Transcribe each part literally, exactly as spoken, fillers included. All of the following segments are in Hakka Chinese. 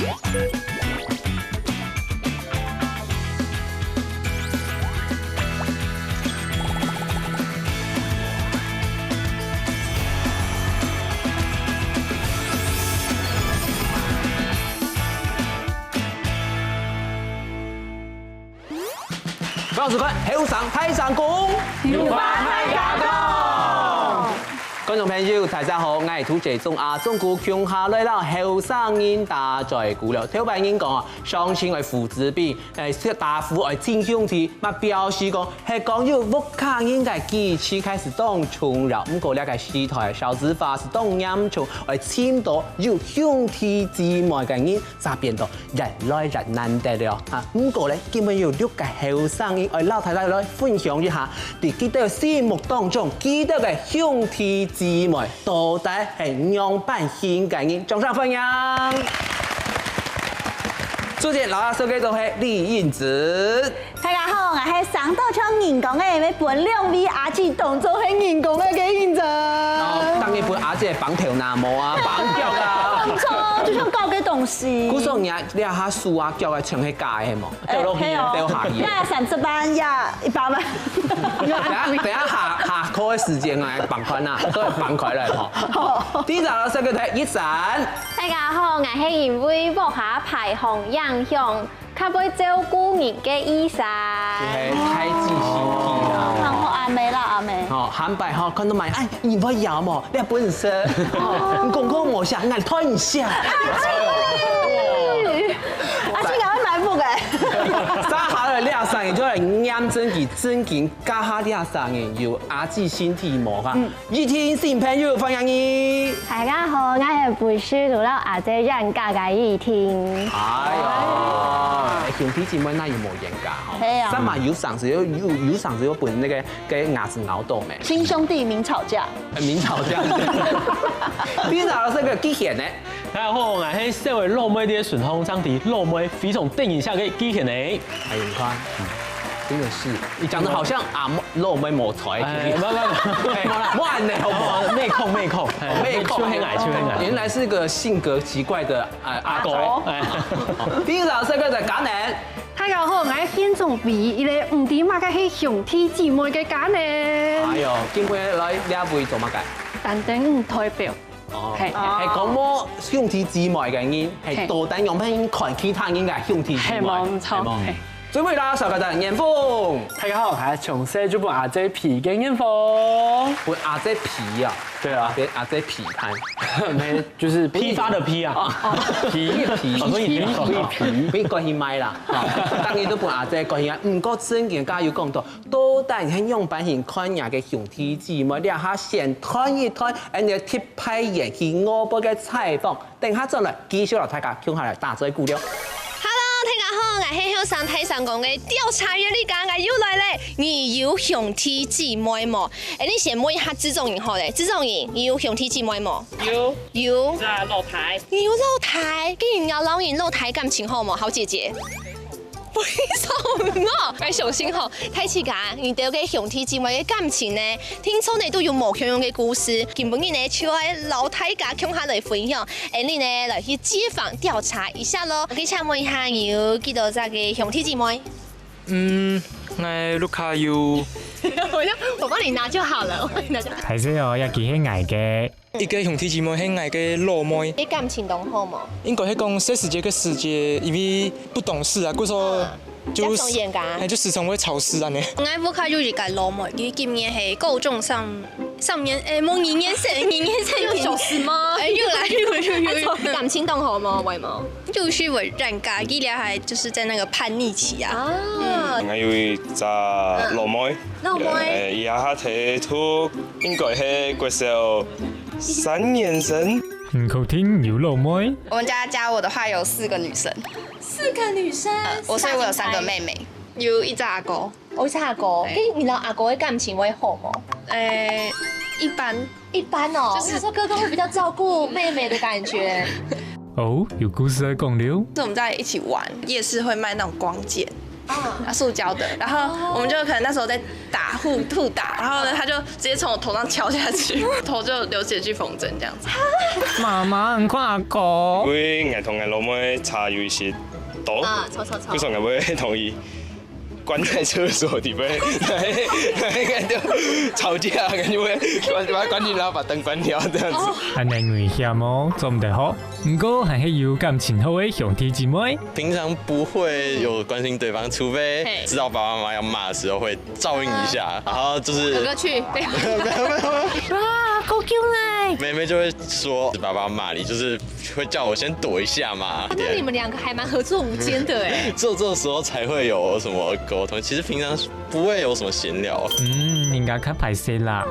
歡迎收看《後生大聲公》，有話大家講。觀眾朋友，大家好，𠊎係涂杰忠阿忠哥，共下來摎後生人打嘴鼓了。頭擺人講啊，相親愛父子兵，誒，打父愛親兄弟，嘛表示講，係講有屋下人个支持開始當重要。毋過這個時代少子化係當嚴重，愛尋到有兄弟姊妹个人， 正變到越來越難得了啊！毋過咧，今晡日有六個後生人愛摎大家來分享一下，在佢兜心目當中，佢兜个兄弟姊妹到底係仰般形个人？掌聲歡迎！首先，摎大家紹介到係李映慈。 大家好，𠊎係生到像人公个，愛分兩位阿姊當做係人公个个映慈。哦，當然分阿姊綁頭那毛啊，綁腳啊。毋著，就像搞个東西。故所你這下手啊腳啊全係假个係無？誒，掉落去，係哦。掉下去。這三十萬呀，一百萬。等下等下下下課个時間啊，綁款啊，都綁款來吼。好。第一個老師个第一閃。大家好，𠊎係因為屋下排行影響， 較會照顧人个醫生。就係太子身體啦。然後阿妹啦，阿妹。吼，下擺吼，看到買，哎，你會搖無？你本事，吼，你功課無寫，𠊎代你寫。啊，這個會買屋个。接下來這三個就來驗證佢正經，這下這三個有阿姊身體無哈？嗯。 怡婷新朋友，歡迎你。大家好，𠊎係本事都摎阿姊冤家个怡婷。哎喲，兄弟姊妹哪有無冤家吼？係啊。三嘛有上次有有有上次有分那個个牙齒咬到沒？親兄弟明吵架。呃明吵架。你哪有這個機嫌呢？大家好，𠊎係小个老妹个順風，上帝老妹非常得人惜个機嫌呢。哎，你看，真的是，你講得好像阿嬤 老妹無才，哎，不不不，哎，莫啦，莫恁呢，好不好？哦，妹控妹控，哎，妹控，就很矮，就很矮。原來是個性格奇怪的，呃，阿狗。哎，第一個老師个在家人。大家好，𠊎係現場唯一一個毋知麼个係兄弟姊妹个家人。哎喲，今晡日來這位做麼个？擔任代表。 哦，嘿。係講無兄弟姊妹个人，係嘿。多單樣般看其他人个兄弟姊妹，係，無錯，係無？嘿。最尾啦，紹介到嚴峰。大家好，𠊎從細就分阿姊批个嚴峰。分阿姊批啊？對啊。阿姊，阿姊批判。沒，就是批發的批啊。哦，批，批，哦，所以批，批，批，批，關係買啦。啊，當然都分阿姊關係啊。毋過正經，剛剛有講到， 到底係仰般形看若个兄弟姊妹，這下先斷一斷，𠊎等特派員去外背个採訪，等下轉來繼續摎大家共下來打嘴鼓了。Hello，大家好，𠊎係後生大聲公个調查員李佳，𠊎又來咧。你有兄弟姊妹無？誒，你先問一下製作人好咧，製作人，你有兄弟姊妹無？有。有。一隻老弟。你有老弟？既然你摎你老弟感情好無？好姐姐。 為什麼？哎，小心吼，大自家，你兜个兄弟姊妹个感情呢，聽說呢都有無共樣个故事。今晡日呢，就愛摎大家共下來分享，恁樣呢，來去街訪調查一下咯。可以請問一下，你有幾多隻个兄弟姊妹？嗯，𠊎屋下有。我要，我幫你拿就好了，我幫你拿就好。還係哦，要記起𠊎个。 一個兄弟姊妹係𠊎个老妹。你感情當好無？應該係講細時節个時節，因為不懂事啊，故所啊，就，比較嚴格啊。哎，就時常會吵事恁呢。𠊎屋下有一個老妹，佢今年係高中三，三年，誒，無二年生，二年生，有小事嗎？哎，有啦，有有有有。感情當好無？會無？就是會冤家，佢倆還就是在那個叛逆期啊。啊。嗯。𠊎有一隻老妹。 老妹。呃，佢這下在讀，應該係國小三年生。你確定有老妹？我們家加我的話有四個女生。四個女生？呃，我，所以我有三個妹妹。有一隻阿哥。哦，一隻阿哥。對。跟你摎阿哥个感情會好無？呃，一般。一般哦，就是我想說哥哥會比較照顧妹妹的感覺。 哦，有故事愛講了。是我們在一起玩夜市，會賣那種光劍，啊，塑胶的，然后我们就可能那时候在打互互打，然后呢，他就直接从我头上敲下去，头就流血去缝针这样子。妈妈，你看阿哥。因為𠊎同𠊎老妹差有一些多，啊，差差差。所以𠊎會同佢關在廁所裡面，應該就吵架，感覺會關把關掉，然後把燈關掉這樣子。恁呢危險哦，做毋得好。毋過還係有感情好个兄弟姊妹。平常不會有關心對方，除非知道爸爸媽媽要罵的時候會照應一下，然後就是哥哥去，對。沒有沒有沒有，啊，夠勼欸。妹妹就會說爸爸罵你，就是會叫我先躲一下嘛。那你們兩個還蠻合作無間的欸。只有這時候才會有什麼溝通，其實平常不會有什麼閒聊。嗯，應該較歹勢啦。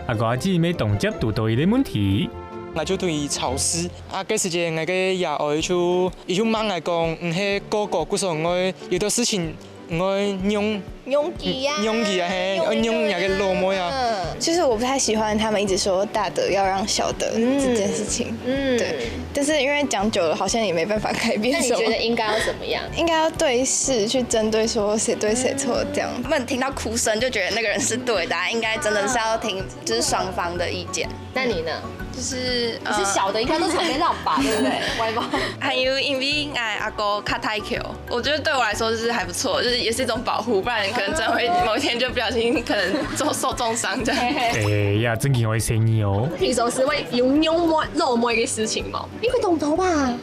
阿哥阿姊乜當輒堵到一個問題。𠊎就對佢吵死，啊，該時節𠊎个爺哀就佢就罵𠊎講，毋係哥哥，故所𠊎有兜事情𠊎用用佢啊，用佢啊，嘿，用你个老妹啊。其實我不太喜歡他們一直說大的要讓小的這件事情，嗯，對。但是因為講久了，好像也沒辦法改變什麼。那你覺得應該要怎麼樣？應該要對視去針對說誰對誰錯這樣。他們聽到哭聲就覺得那個人是對的啊，應該真的是要聽，就是雙方的意見。那你呢？就是你是小的，應該都常被鬧吧，對不對？歪吧？還有因為𠊎阿哥較大箍，我覺得對我來說就是還不錯，就是也是一種保護，不然可能真的會某一天就不小心可能受受重傷這樣。哎呀，真的會生你哦。你總是會有用妹老妹的事情嗎？你會懂得吧？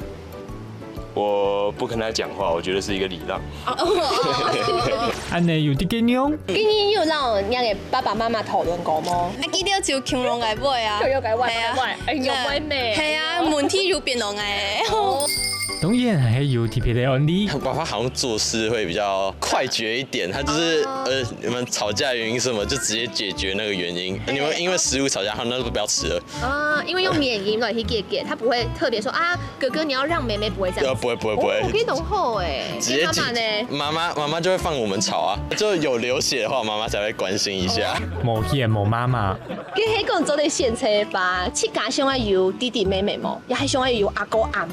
我不跟他講話，我覺得是一個禮讓。恁呢有得个用？今日有摎你个爸爸媽媽討論過無？啊，佢兜就共樣个話啊。共樣个話，係啊，哎，有妹妹。係啊，問題有變動哎。當然還有特別个案例。爸爸好像做事會比較快捷一點，他就是呃，你們吵架的原因是什麼，就直接解決那個原因。你們因為食物吵架，好，那就不要吃了。啊，因為用原因來去解決，他不會特別說啊，哥哥你要讓妹妹，不會這樣子。呃，不會不會不會。哦，可以懂後哎。直接解，媽媽呢？媽媽媽媽就會放我們吵啊，就有流血的話，媽媽才會關心一下。無血無媽媽。佢係講做得選擇吧，自家想愛有弟弟妹妹無？也還想愛有阿哥阿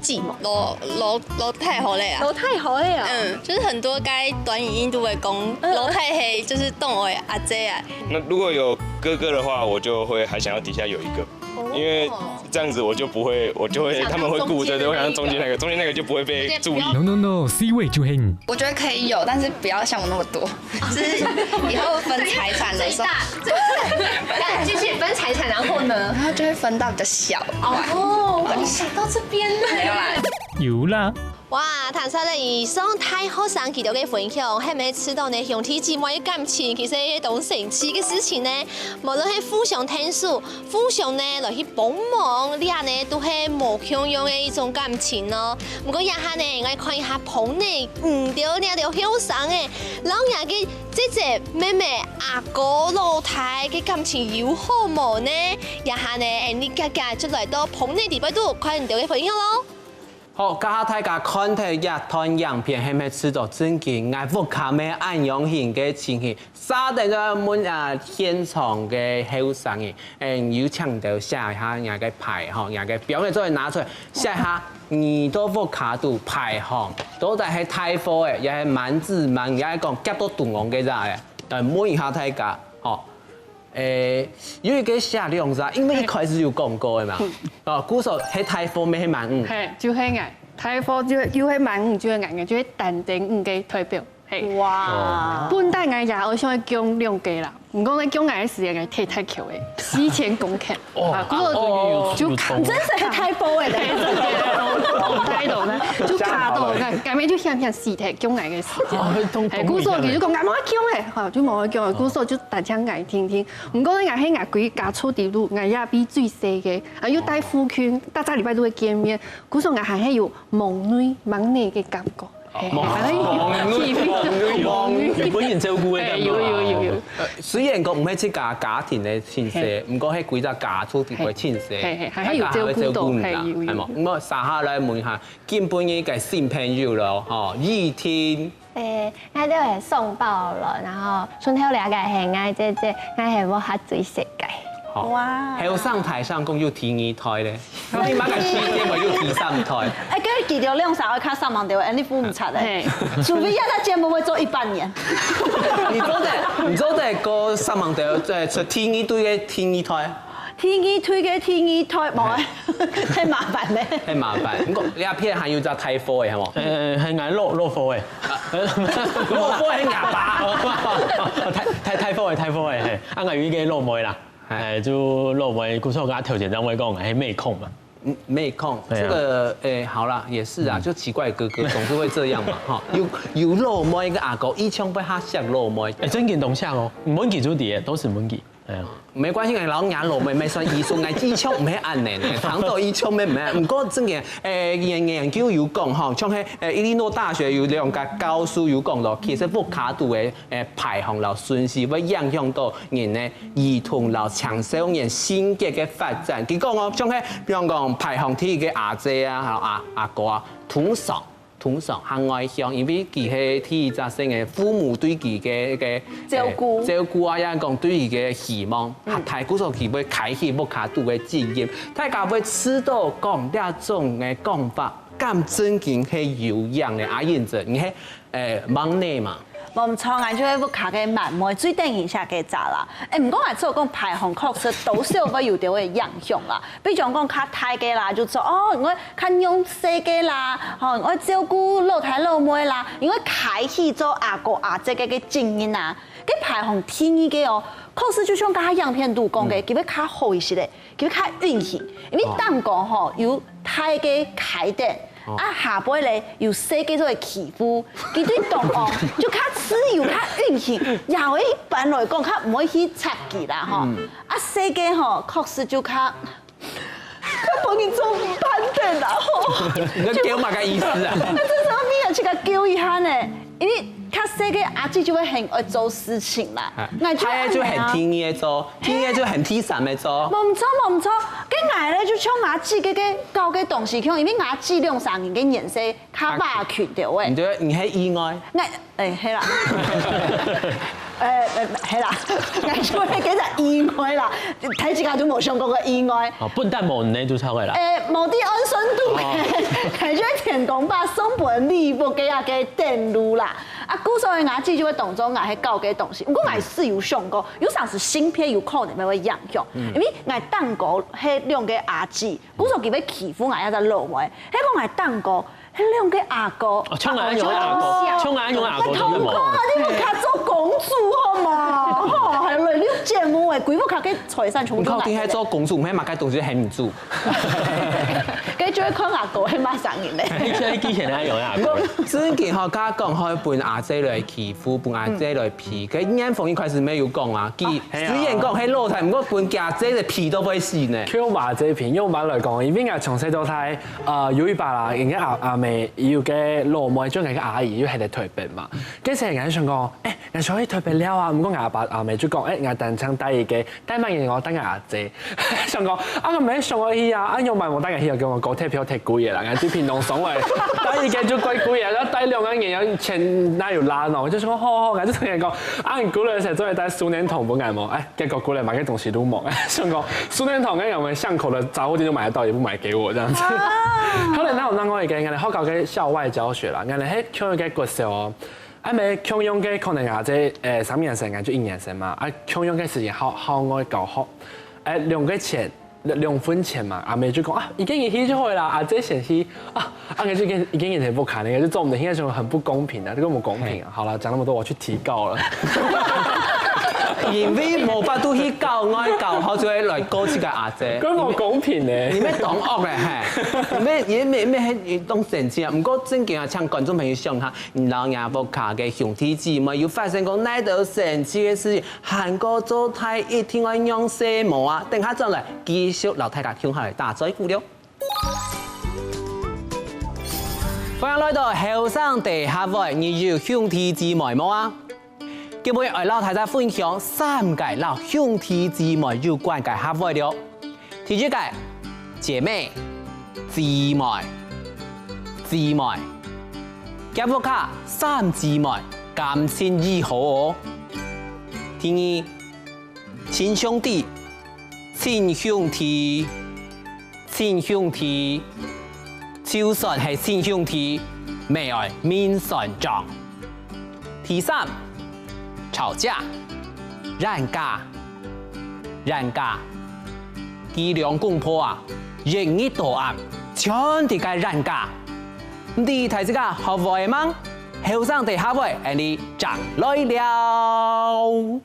姊無？老老老太好了啊。老太好了啊。嗯，就是很多該短影音都會講，老太係就是當𠊎阿姐啊。那如果有哥哥的話，我就會還想要底下有一個。因為這樣子我就不會，我就會，他們會顧，對對，我想中間那個，中間那個就不會被注意。No no no，C位就係你。我覺得可以有，但是不要像我那麼多。就是以後分財產的時候，對，繼續分財產，然後呢？然後就會分到比較小的。哦，你想到這邊了。沒有啦。有啦。 哇，聽出來以上大學生佢兜个分享，係毋係知著呢兄弟姊妹个感情其實係一種神奇个事情呢？無論係互相𢯭手，互相呢來去幫忙，這呢都係無共樣个一種感情哦。毋過這下呢，𠊎看一下棚內，嗯，這兜後生个，摎若个姐姐、妹妹、阿哥、老弟个感情有好無呢？這下呢，𠊎俚遽遽就來到棚內底背肚，看佢兜个分享囉。 好，這下大家看忒這段影片，係毋係知著正經𠊎屋下乜恁樣形个情形？續等就問啊現場个後生人，嗯，有請佢兜寫一下若个牌吼，若个表仔做拿出來，寫一下你兜屋下肚牌項，到底係大貨仔，也係滿子滿，也係講夾到肚囊个啥仔，來問一下大家，吼。 誒，有一個寫兩隻，因為一開始有講過个嘛。哦，故所係大貨乜係滿仔？係，就係𠊎。大貨就係又係滿仔，就係𠊎，𠊎就係單丁五个代表。係。哇！本來𠊎也愛想愛降兩个啦，毋過呢降𠊎个時間，𠊎忒大箍个，四千公克。哦，啊，故所就，哦，就卡，真係大貨个。係，真个，大到呢，就卡到，𠊎，𠊎就險險死忒，降𠊎个時間。哦，會痛，係，故所佢就講，𠊎無愛降个，吼，就無愛降个，故所就單淨𠊎定定。 毋過呢，𠊎係𠊎歸家族底肚，𠊎也係最細个，啊，又戴附近，逐隻禮拜都會見面，故所𠊎還係有望內望內个感覺。係，望，還係有，望內，望內，望內。有分人照顧个感覺。係，有，有，有，有。呃，雖然講毋係自家家庭个親戚，係。毋過係歸隻家族底背親戚，係，係，還係有照顧到，大家還會照顧你啦，係，有，有，係無？有。毋過，接下來問一下，今晡日个新朋友囉，吼，依婷。 誒，𠊎就係宋寶倫，然後脣頭這個係𠊎姐姐，𠊎係屋下最細个。好，哇。後生台上講有第二代咧，你麼个時間會有第第三胎。哎，跟佢記得兩儕愛較煞猛兜，哎，你分毋出來。嘿。除非這隻節目會做一百年。你做得，你做得過煞猛兜，再出第二對个第二胎。第二對个第二胎，無啊，太麻煩咧。太麻煩。毋過，你阿片還有隻大貨个，係無？呃，還愛落，落貨个。落貨係阿爸。大，大，大貨个，大貨个，嘿。啊，𠊎有一個老妹啦。哎，就老妹，故所佮頭前正會講，係妹控嘛。嗯，妹控，對啊。這個，哎，好啦，也是啊，嗯。就奇怪的哥哥總是會這樣嘛，哈。有，有老妹个阿哥，以前會較惜老妹。哎，真經當惜哦，問佢就知，都係問佢。哎呀。沒關係，老娘老妹妹算醫生，哎，以前毋係恁呢呢，當多以前毋係。毋過真个，哎，研，研究有講吼，像係，哎，伊利諾大學有兩個教授有講到，其實屋下肚个，哎，排行摎順序會影響到人个 兒童摎青少年性格个發展。佢講哦，像係，比方講排行第一个阿姊啊，還有阿，阿哥啊，通常，通常較外向，因為佢係第一隻生个，父母對佢个，个，照顧。呃，照顧啊，也講對佢个希望，嗯。較大，故所佢會開始屋下肚个責任。大家會試著講這種个講法，敢真經係有影个，阿英姐，你係，呃，忙內嘛？ 無毋著，𠊎就係屋下个滿妹，最得人惜个隻啦。哎，毋過𠊎只有講排行確實多少會有兜个影響啦。比如講較大个啦，就做哦，因為較仰細个啦，吼，因為照顧老弟老妹啦，因為開始做阿哥阿姊个，个責任啊。該排行第二个哦，確實就像剛剛影片肚講个，嗯。佢會較好一息咧。 佢較運氣，因為蛋糕吼有大个開頂，哦。啊下背咧有細个做个欺負，佢對當哦就較自由、較運氣，也會一般來講較毋會去插佢啦吼。嗯。啊細个吼確實就較，較分人做毋盼得啦吼。你在叫麼个意思啊？那這時候你也去給他叫一下呢。 因為較細个阿姊就會很愛做事情啦，啊，𠊎就恁樣啊。大个就喊第二个做，第二个就喊第三个做。無毋著，無毋著，該𠊎咧就像阿姊个，个教个東西，因為阿姊兩三年个年歲較大群的喂。你對，你係意外。𠊎，哎，係啦。呃，呃，係啦，𠊎就會跟著意外啦，大自家都無想過个意外。哦，笨蛋無呢就超个啦。哎，無地安身度，哦。𠊎就會天公伯送分禮物个啊个等路啦。 啊故所以𠊎姊就會當做𠊎係教个東西，毋過𠊎係有想過，有成時性別有可能會影響，因為𠊎蛋糕係兩个阿姊，故所佢會欺負𠊎一隻老妹，係講𠊎蛋糕係兩个阿哥，哦，像𠊎恁樣个阿哥，像𠊎恁樣个阿哥，你同講啊，你屋下做公主好無？吼，還有你節目誒，歸屋下个財產全部都拿。你確定係做公主，毋係麼个東西喊你做？該就會看阿哥係麼生人咧。你現在記起來有啊？真經吼，佢講吼，分阿姊來欺負，分阿姊來騙。佢年鳳一開始沒有講啊，佢雖然講係老弟，毋過分佢阿姊來騙都會死呢。Q嘛這片，用白來講，因為𠊎從細到大，呃，有一把啦，人家阿，阿妹，有个老妹，就那個阿姨，又還在台北嘛。該時人家想講，哎，𠊎想去台北尞啊，毋過𠊎阿爸阿妹就講，哎，𠊎單程帶一個 帶麼人哦，帶𠊎阿姊。想講，啊，𠊎無想愛去啊，啊，用麼無帶𠊎去啊，叫𠊎高鐵票忒貴个啦，𠊎對屏東上來，帶一個就貴貴个，要帶兩個人，要錢哪有罅哦？就說，好，好，𠊎就同佢講，啊，你過來時做得帶手電筒分𠊎無？哎，結果過來買個東西都無，想講，手電筒跟我們巷口的雜貨店都買得到，也不買給我這樣子。後來那有另外一個，應該學校个校外教學啦，應該係去一個國小哦， 啊，姆共樣个可能啊，這，呃，三年生啊，就一年生嘛，啊，共樣个時間校，校外教學，呃，兩個錢，兩，兩分錢嘛，阿姆就講啊，已經一去就好啦，啊，這先去啊，啊，就已經，已經有點不堪了，就做毋得，應該說很不公平啊，這個不公平啊。好了，講那麼多，我去提告了。因為無法度去教外教學，所以來告這個阿姊。根本不公平呢。你們當惡咧，嘿，你們，你們，你們當神經啊！毋過正經啊，請觀眾朋友想下， 你摎若屋下个兄弟姊妹有發生過哪兜神奇个事情，還過做大一定愛仰般無啊？等下轉來繼續摎大家共下來打嘴鼓了。歡迎來到後生大客會，你有兄弟姊妹無啊？今晡日愛摎大家分享三個摎兄弟姊妹有關个客會了。 第一個，姊妹，姊妹，姊妹，厥屋下三姊妹感情異好哦。第二，親兄弟，親兄弟，親兄弟，就算係親兄弟，乜愛明算帳。第三，吵架，冤家，冤家。佢兩公婆啊，一日到暗，全在該冤家。毋知大自家學會吂？後生仔下回，𠊎俚正來尞。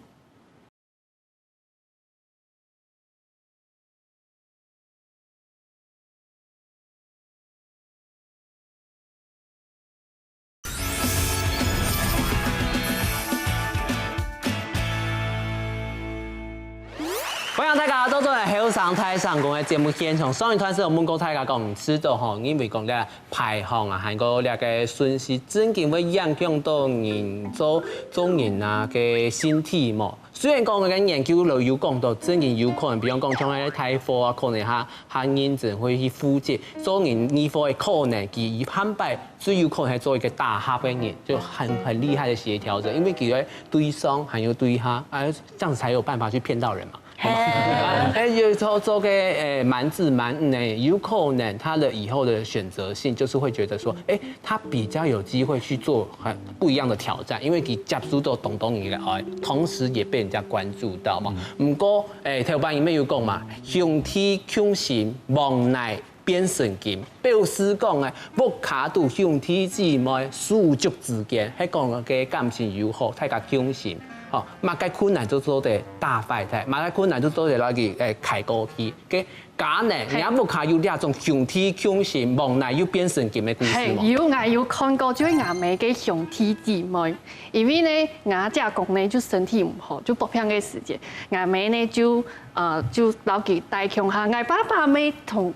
歡迎大家倒轉來後生大聲公个節目現場。上一段時有問過大家講，毋知道吼，因為講這排行啊，還過這个順序，真經會影響到人做，做人啊个身體無？ 雖然講个研究都有講到，真經有可能，比方講像該大火啊，可能較，較認真會去負責，做人二火个可能，佢下擺最有可能係做一個大俠个人，就很，很厲害的協調者，因為佢个對上還有對下，啊，這樣才有辦法去騙到人嘛。哎，有時候做个，誒，蠻子蠻女呢，有可能他的以後的選擇性就是會覺得說，哎，他比較有機會去做很不一樣的挑戰，因為佢接觸到當多人个愛，同時也被人家關注到嘛。毋過，誒，頭擺裡面有講嘛，兄弟共心，黃泥變成金，表示講呢，屋下肚兄弟姊妹手足之間，係講个感情友好，大家共心，吼，麼个困難就做得打敗忒，麼个困難就做得拿佢，誒，開過去。个 該呢，你屋下有這種兄弟共心，黃泥又變成金个故事無？係，有，𠊎有看過，就係吾姆个兄弟姊妹。因為呢，吾姐公呢就身體毋好，就發病个時節，吾姆呢就，呃，就摎佢帶共下，吾爸爸乜同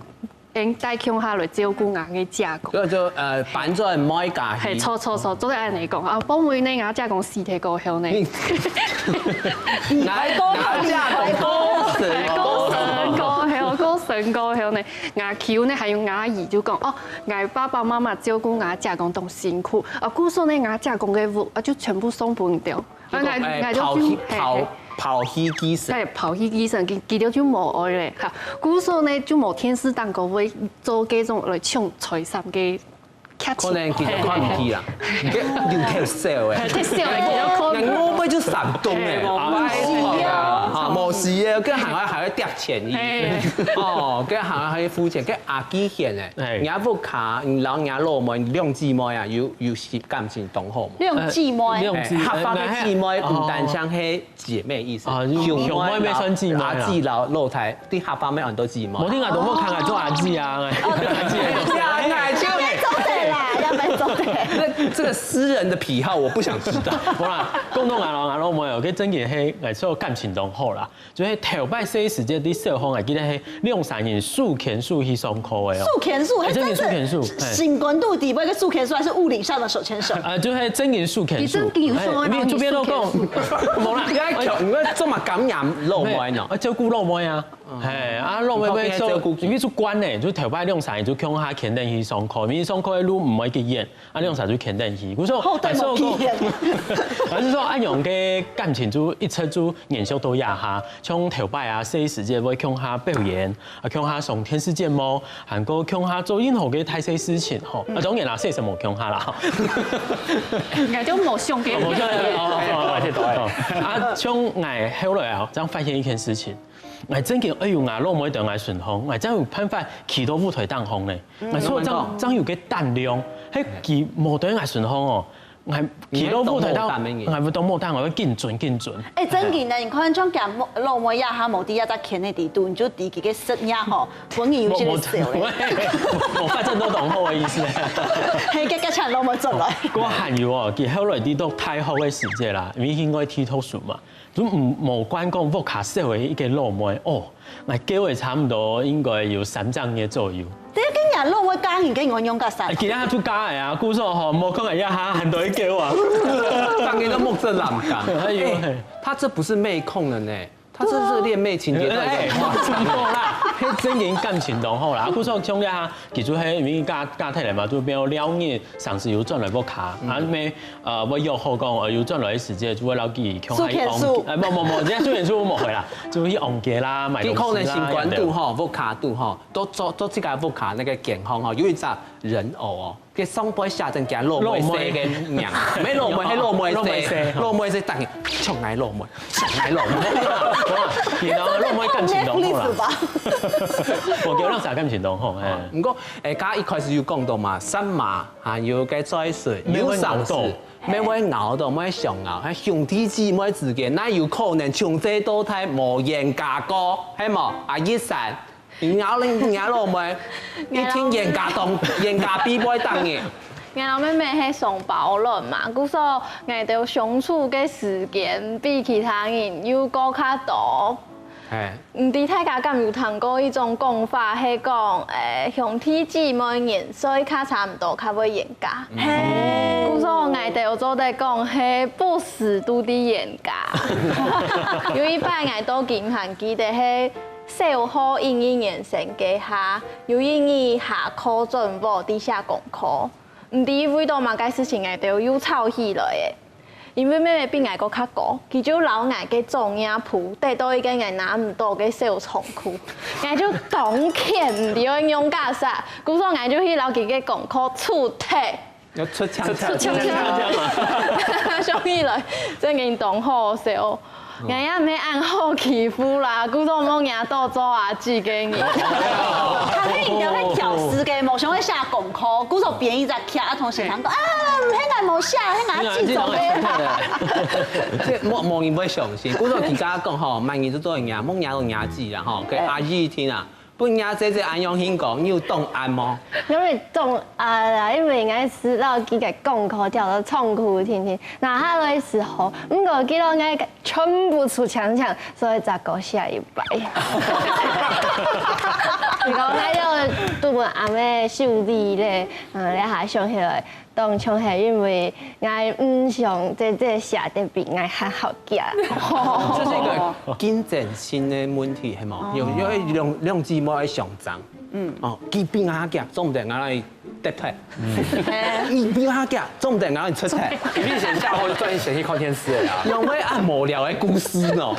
𠊎帶共下來照顧吾个姐公。所以就，呃，搬轉妹家去。係，著著著，做得恁樣講。啊，因為呢，吾姐公死忒過後呢，你 𠊎，𠊎姐公過身，過身過後，過身過後呢，吾舅呢還有吾姨就講，哦，吾爸爸媽媽照顧吾姐公當辛苦，啊，故所呢，吾姐公个屋啊就全部送分佢兜。啊，𠊎，𠊎就，誒，拋棄，係，係，拋，拋棄繼承。係，拋棄繼承，佢，佢兜就無愛咧，哈。故所呢，就無電視當中會做這種來搶財產个 可能佢就看毋起啦，佢有忒少誒。忒少誒，佢就看毋起。人我會就閃動誒，係，無，無事啊。啊，無事誒，該還愛，還愛貼錢去。係。哦，該還愛，還愛付錢，該阿基顯誒，係。你屋下，你摎你老妹兩姊妹啊，有，有感情當好無？兩姊妹。誒，兩姊，合法个姊妹，哦。毋單淨係 姊妹意思。啊，兄妹，兄妹乜算姊妹啦。阿姊摎老弟，在客話乜安到姊妹。無聽啊，都無看啊，做阿姊啊，哦，阿姊。呀，𠊎就，也做得啦，也做得。這，這個私人的癖好，我不想知道。無啦，講到𠊎摎𠊎老妹哦，佢真个係，誒，做感情當好啦。就係頭擺細時節，在小學，𠊎記得係 兩儕人手牽手去上課个哦。手牽手，誒，真个手牽手，誒。心肝肚底背个手牽手，還是物理上的手牽手？啊，就係真个手牽手。佢真个有手牽手。誒，你這邊都講，無啦，你愛強，你愛做麼感染老妹呢？啊，照顧老妹啊。係，啊，老妹會做，你看現在照顧佢。因為係關呢，就頭擺兩儕人就共下牽等去上課，因為上課个路毋會幾遠。 啊，兩儕就牽等去。故所，好，對，還係講，無屁眼。還係講，恁樣个感情就一直就延續到這下，像頭擺啊，細時節會共下表演，啊，共下上電視節目，還過共下做任何个大細事情吼。啊，當然啦，細時無共下啦。應該就無想个。哦，無想个，哦，哦，哦，哦。啊，像𠊎後來啊，正發現一件事情，𠊎真个愛有𠊎老妹在𠊎身項，𠊎正有辦法企到舞台頂項呢。 哎，所以正，正有个膽量，係佢無在𠊎身項哦，𠊎企到舞台頂，𠊎會當無膽，𠊎會緊顫緊顫。哎，真个呢，你看像佢老妹也還無在這隻圈仔裡肚，你就知佢个實力吼，本人有這個手咧。無，無，無，無發展到當好个意思。係，該，該請老妹轉來。毋過還有哦，佢後來在讀大學个時節啦，因為應該去讀書嘛， 就毋，無管講屋下少个一個老妹，哦，𠊎叫个差毋多應該有三隻月左右。這個人老妹嫁人个鸳鸯个三。哎，其他就嫁个啊，故所吼，莫講哎呀，還多一個啊。當然都目汁冷感。哎呦，哎，他這不是妹控了呢，他這是戀妹情節到底怎麼畫？哎，哎，哎，什麼啦？係正經感情當好啦。啊，故所像這下，其實係因為嫁嫁忒來嘛，就變成尞日，常時有轉來屋下，啊，乜呃，會約好講，呃，有轉來个時節，就會摎佢共下去逛街。哎，無無無，人家重點是無回啦，就去逛街啦，買東西啦。佢可能心肝肚吼，屋下肚吼，都做做自家屋下那個健康吼，有一隻人偶哦，佢上背寫真驚老妹婿个名，乜老妹，係老妹婿，老妹婿，等於像𠊎老妹，像𠊎老妹。然後老妹感情當好啦。我叫人啥感情當好，哎。毋過，哎，剛剛一開始有講到嘛，三嫲還有个嘴唇，有上司。 乜會咬到，乜會相咬，還兄弟姊妹之間，哪有可能從細到大無冤家過，係無？啊，一山，你咬你你咬老妹，一定冤家當冤家必會當人。𠊎摎妹妹係雙胞卵嘛，故所𠊎兜相處个時間比其他人又過較多。 係。毋知大家敢有聽過一種講法，係講，欸，兄弟姊妹年歲較差毋多，較會冤家。係。故所𠊎兜做得講係不時都在冤家。有一擺𠊎到今還記得係小學一二年生該下，有一日下課轉屋在寫功課，毋知為著麼个事情𠊎兜又吵起來了。 因為妹妹比𠊎个較高，佢就摎𠊎个作業簿跌到一個𠊎拿毋到个小倉庫，𠊎就當譴毋知愛仰結煞，故所𠊎就去摎佢个功課出忒。愛出槍，出槍，槍，槍，槍。想起來，正經當好笑。𠊎也毋係恁好欺負啦，故所無惹到做阿姊个人。佢等係挑事个，無想愛寫功課，故所編一隻劇，啊，同學堂講， 啊，毋係𠊎無寫，係𠊎姊做个。這無無人會相信。故所佢家講吼，滿人就做人家，莫惹到人家姊啦吼。該阿姨聽啊，分人家姊姊恁樣形講，你有當閼無？因為當閼啦，因為𠊎係摎佢个功課調到倉庫定定，拿下來个時候，毋過佢摎𠊎全部出槍槍，所以再過寫一擺。你講𠊎就都分阿姆修理咧，嗯，這下想起來， 當像係因為𠊎毋想姊姊寫得比𠊎較好个。這是一個競爭性个問題，係無？有有兩兩姊妹愛相爭，嗯，哦，佢比𠊎較強，做毋得𠊎來得忒。佢比𠊎較強，做毋得𠊎來出忒。你以前下課就專心去看電視了啦。因為恁無聊个故事喏。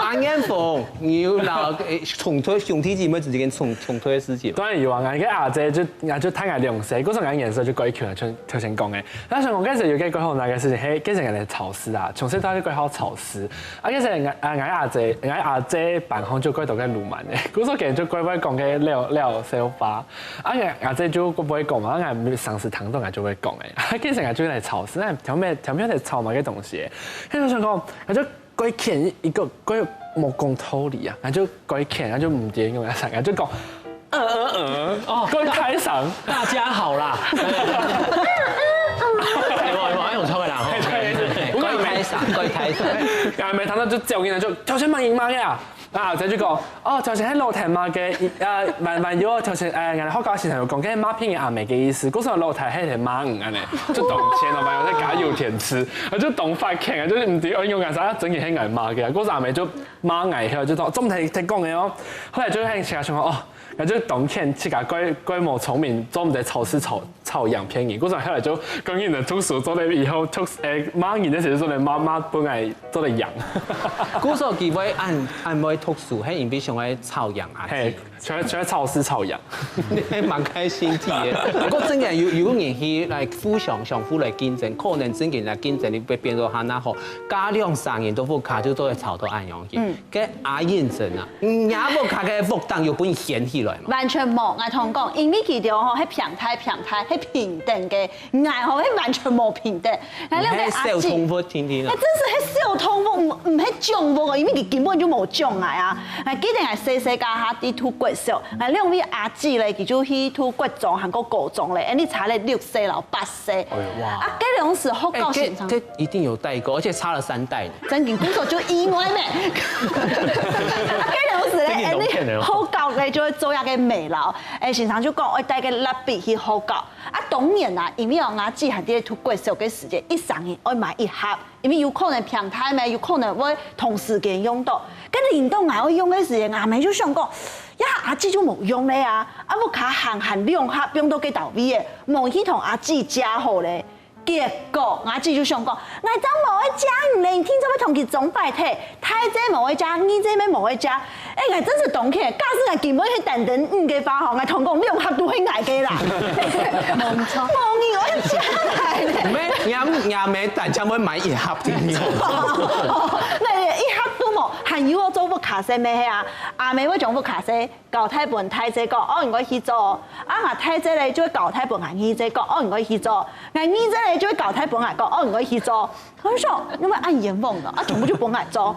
阿燕鳳，你有摎欸衝突兄弟姊妹之間衝衝突个事情？當然有啊，𠊎个阿姊就 𠊎就大𠊎兩歲，故所𠊎顏色就較強，像頭先講个。但係𠊎該時有個蓋好笑个事情，係該時𠊎兜吵事啊，從細到大就蓋好吵事。啊，該時𠊎啊𠊎阿姊，𠊎阿姊班項就蓋多个鱸鰻个，故所佢就蓋會講該老老笑話。啊，𠊎阿姊就蓋毋會講嘛，𠊎常時聽到𠊎就會講个。啊，該時𠊎就來吵事，該條命條命在吵麼个東西？該時想講，𠊎就 蓋譴一個蓋無講道理啊，𠊎就蓋譴，𠊎就毋知用麼个，𠊎就講，呃呃呃，哦，蓋大聲。大家好啦。哎，我我還有錯的啦，吼。對對對，蓋大聲，蓋大聲。啊，每堂就叫人就頭先罵你罵个啊，啊，這就講，哦，頭先係老弟罵个，呃，還還有頭先，哎，𠊎學校先生有講，該罵別人阿姆个意思，故所老弟係在罵你恁呢，就當譴哦，還有在加油添醋。 啊，就當發譴啊，就毋知愛用啊啥，真个係𠊎罵个啊，故所阿姆就罵𠊎，就講做毋得忒講个哦。後來就係自家想講，哦，𠊎就當譴自家蓋蓋無聰明，做毋得吵事吵吵贏別人，故所後來就講你等讀書做得以後讀誒罵人个時節做得罵罵分𠊎做得贏。故所佢會恁恁會讀書，係因為想愛吵贏啊。係。 全全吵事吵贏。你還蠻開心的耶。不過真个有有人去來互相相互來競爭，可能真个來競爭，你會變到還那好。加兩三年都不卡，就都會吵到恁樣去。嗯，該阿燕真啊，你也不卡个福當有分你掀起來嘛？完全無，𠊎同你講，因為佢兜吼，係平台平台，係平等个， 𠊎吼，係完全無平等。𠊎兩個阿姊，你係小動物天天啊。哎，真是係小動物，毋毋係種物哦，因為佢根本就無種𠊎啊。𠊎記得𠊎細細个下，在讀國小，𠊎兩位阿姊咧，佢就去讀國中，還過高中咧，恁樣差了六歲摎八歲。哎喲，哇！啊，該兩時學校哎，這現場，這一定有代溝，而且差了三代呢。真經，故所就意外咩。啊，該兩時咧，恁樣學校咧就會做一個美勞，哎，先生就講愛帶個蠟筆去學校。 啊，當然啦，因為哦，𠊎姊還在讀國小个時節，一生人愛買一盒，因為有可能平台咩，有可能會同時間用到。該輪到𠊎愛用个時節，阿姆就想講，這下阿姊就無用咧啊，啊，屋下閒閒兩盒放到該兜位仔，無去同阿姊借好咧。結果阿姊就想講，𠊎正無愛借你咧，你定著愛同佢裝擺忒，大姊無愛借，二姊乜無愛借。哎，𠊎真係當氣，假使𠊎根本係單單你个話吼，𠊎同你講兩盒都係𠊎个啦。無錯，無人愛借𠊎咧。毋係，若若姆單淨會買一盒定定。那一盒都無，還有哦，做屋下事乜係啊，阿姆會將屋下事 交代分大姊講，哦，你愛去做。啊，𠊎大姊咧就會交代分𠊎二姊講，哦，你愛去做。𠊎二姊咧就會交代分𠊎講，哦，你愛去做。𠊎想，你會恁冤枉个，啊，全部就分𠊎做。啊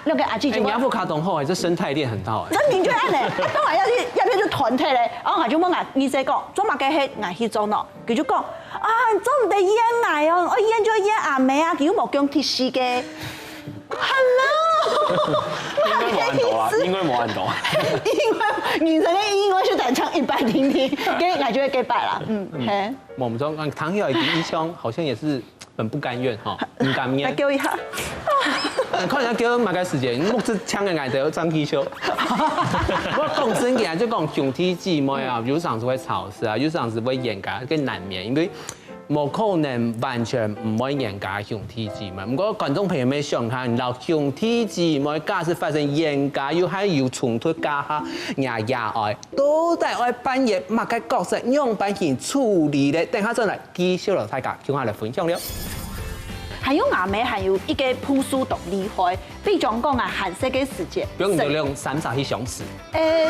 ，𠊎該个阿姊就會，哎，你阿婆卡通好哎，這生態鏈很大哎。真名就恁仔，啊，當然要去，要不就團體咧。哦，𠊎就問𠊎二姊講，做麼个係𠊎去做呢？佢就講，啊，做毋得怨𠊎哦，哦，怨就怨阿姆啊，佢又無講第四个。 Hello，應該無恁多啊，應該無恁多。因為人生个意義，我就單淨一擺定定，該𠊎就會該擺啦。嗯，嘿。我們說，嗯，唐曉以前一腔好像也是很不甘願哈，很甘願。來給我一下。看人家給我買个時間，目汁嗆个眼淚，張繼秋。我講真个啊，就講兄弟姊妹啊，有時候會吵事啊，有時候會冤家，更難免，因為 無可能完全毋會冤家兄弟姊妹。毋過觀眾朋友們想下，你摎兄弟姊妹假使發生冤家，又還有衝突，該下若爺哀到底愛扮演麼个角色，仰般去處理咧？等下轉來繼續摎大家共下來分享了。還有阿姆還有一個步數當厲害，比將講啊，閒時个時節，不用你就兩三儕去相處。 誒，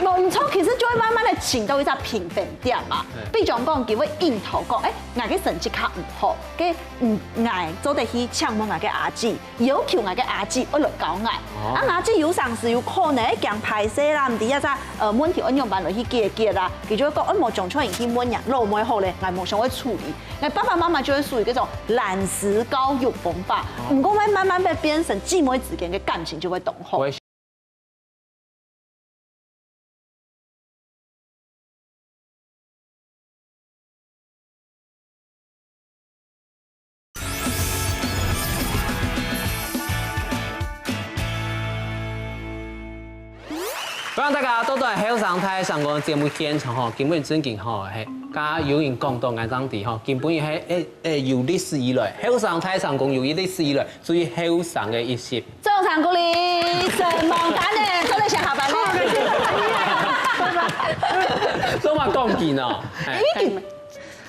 無毋著，其實就會慢慢个尋到一隻平衡點嘛。比將講，佢會應頭講，誒，𠊎个成績較毋好，該嗯，𠊎做得去請問𠊎个阿姊，要求𠊎个阿姊愛來教𠊎。啊，阿姊有成時有可能會驚歹勢啦，毋知這隻呃問題愛仰般來去解決啦，佢就會講，愛無將出去問若老妹好咧，𠊎無想愛處理。𠊎爸爸媽媽就會屬於這種懶尸教育方法，毋過會慢慢會變成姊妹之間个感情就會當好。 歡迎大家倒轉後生大聲公个節目現場吼，今晡日正經吼，嘿，剛剛有人講到𠊎正知吼，今晡日係誒誒有歷史以來，後生大聲公有歷史以來最後生个一集。 掌聲鼓勵，承蒙大家，做得先下班咧。做麼講緊哦？已經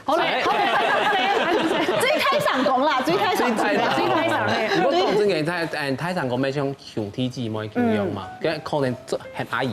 好嘞，好嘞，好嘞，最大聲公啦，最大聲公啦，最大聲公。毋過講真个，大誒大聲公乜像兄弟姊妹共樣嘛，該可能做喊阿姨。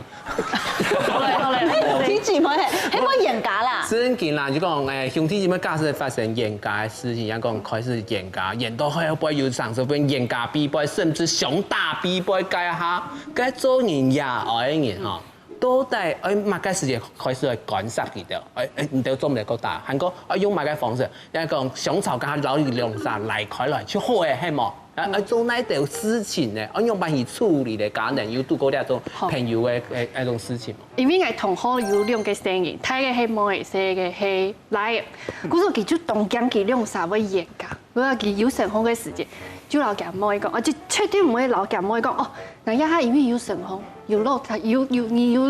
好嘞，好嘞，兄弟姊妹，係無冤家啦。正經啦，就講誒兄弟姊妹假使發生冤家个事情，也講開始冤家，冤到後尾有成時變冤家必敗，甚至相打必敗，該下 該做人爺哀个人吼，到底愛麼个時節開始來干涉佢兜？哎哎，你兜做毋得過打，還過愛用麼个方式？人講想吵架，摎佢兩儕拉開來就好誒，係無？啊，愛做哪兜事情呢？愛用般去處理咧？可能有堵過這種朋友个誒那種事情無？因為𠊎同學有兩個細人，大个係妹，細个係倈仔，故所佢就當驚佢兩儕會冤家。 佢話佢有成風个時節，就摎厥妹講，啊，就絕對毋會摎厥妹講，哦，𠊎這下因為有成風，有老弟，有有你有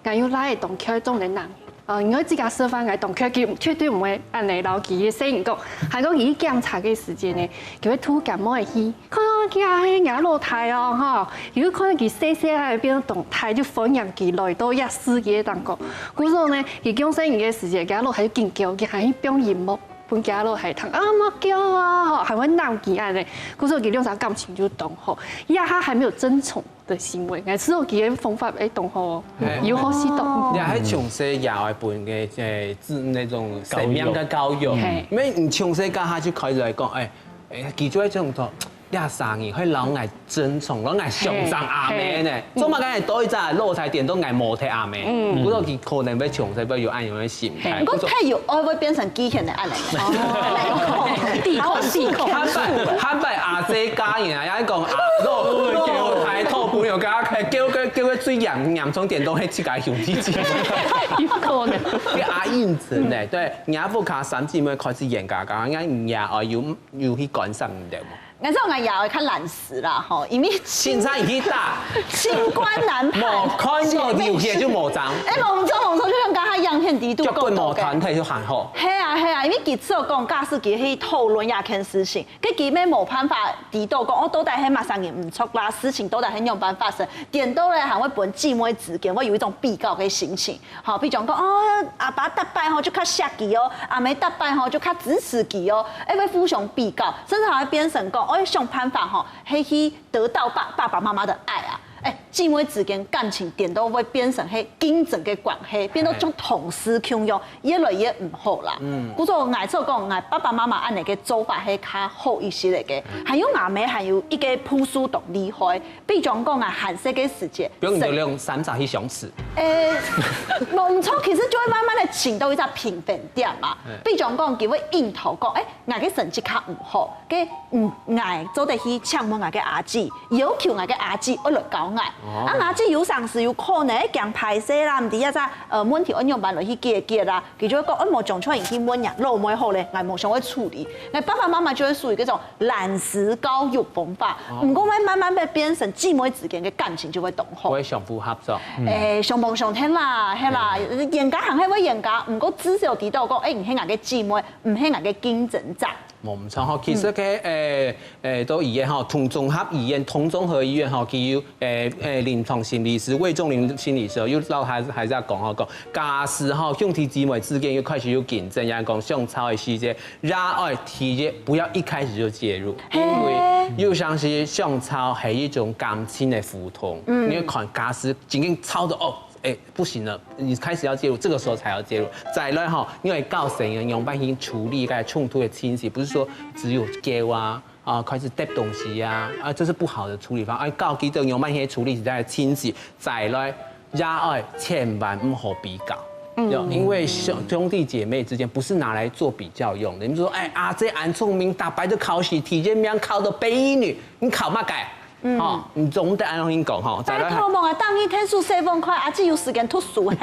，𠊎有倈仔當𤸁做毋得拿。啊，你愛自家食飯，𠊎當𤸁，佢絕對毋會恁仔摎佢个細人講。還過佢去檢查个時節呢，佢會渡厥妹去，看到佢啊，係若老弟哦，吼，又看到佢細細仔變到當大，就歡迎佢來到這世界當中。故所呢，佢降細人个時節，厥老弟就緊噭，佢還去放音樂。 分厥老弟聽，啊，莫噭啊，吼，還會鬧佢恁仔，故所佢兩儕感情就當好。這下還沒有爭寵的行為，𠊎試著佢个方法，誒，當好哦，有好勢當。你還從細爺哀分个誒，自那種生命个教育，嘿因為你從細該下就開始來講，誒，誒，佢就會這種講，這生人會摎𠊎爭寵，摎𠊎相爭阿姆呢，做麼个多一隻老弟點到𠊎無忒阿姆，不過佢可能會從細會有恁樣个心態。毋過太有愛會變成機器人个恁仔。地口地口。坦白坦白阿姐家人啊，也講啊，老老太討朋友，佮佢叫佢叫佢最嚴嚴重點都係自家兄弟姊妹。有可能。个阿英真呢，對，若屋下三姊妹開始冤家，講若爺哀有有去干涉你兜無？但是𠊎也會較懶尸啦，吼，因為現在已經大，清官難判，無看到流血就無髒。哎，無錯，無錯，就像剛剛影片裡肚講到个。腳骨無斷，佢就還好。係啊，係啊，因為佢只有講，假使佢去討論這件事情，佢根本無辦法知道講，哦，到底係麼儕人毋著啦，事情到底係仰般發生，顛倒咧還會分姊妹之間會有一種比較个心情。 吼，比如講，哦，阿爸逐擺吼就較惜佢哦，阿姆逐擺吼就較支持佢哦，哎，會互相比較，甚至還會變成講，哦，想辦法吼，係去得到爸爸爸媽媽的愛啊。哎，姊妹之間感情顛倒會變成係競爭个關係，變到像同事共樣，越來越毋好啦。嗯，故所𠊎就講，𠊎爸爸媽媽恁樣个做法係較好一些个。還有𠊎姆還有一個步數當厲害，比如講啊，還細个時節，比如你兩三隻去相處， 誒，無錯，其實就會慢慢个尋到一隻平衡點嘛。嗯。比如講，佢會應頭講，誒，𠊎个成績較毋好，該，嗯，𠊎做得去請問𠊎个阿姊，要求𠊎个阿姊愛來教𠊎。哦。啊，阿姊有成時有可能會驚歹勢啦，毋知這隻，呃，問題愛仰般來去解決啦。佢就會講，誒，無將出去問呀，老妹好咧，𠊎無想愛處理。該爸爸媽媽就會屬於這種 懶尸教育方法，哦。毋過會慢慢會變成姊妹之間个感情就會當好。會相互合作。誒，相幫相𢯭啦，係啦，冤家還係會冤家，毋過至少知道講，誒，你係𠊎个姊妹，毋係𠊎个競爭者。無毋著吼，其實个，誒，誒，都一樣吼，同綜合醫院，同綜合醫院吼，佢有，誒，誒，臨床心理師，魏仲臨心理師哦，有老還，還在講吼，講，假使吼，兄弟姊妹之間又開始有競爭，也講相吵个時節， 也愛第一，不要一開始就介入，嘿。因為有成時相吵係一種感情个互動。嗯。你要看，假使已經吵到，哦，哎，不行了，你開始要介入，這個時候才要介入。再來吼，你愛教細人仰般去處理該衝突个情緒，不是說只有叫啊，啊，開始跌東西啊，啊，這是不好的處理方法。哎，教佢等仰般去處理自家个情緒，再來 也愛千萬毋好比較。嗯。因為兄，兄弟姐妹之間不是拿來做比較用的。你說，哎，阿姊恁聰明，逐擺都考試第一名，考到北一女，你考麼个？嗯。吼，你總得恁樣講吼，再來。拜託，無啊，當日天數四分開，阿姊有時間讀書嘿。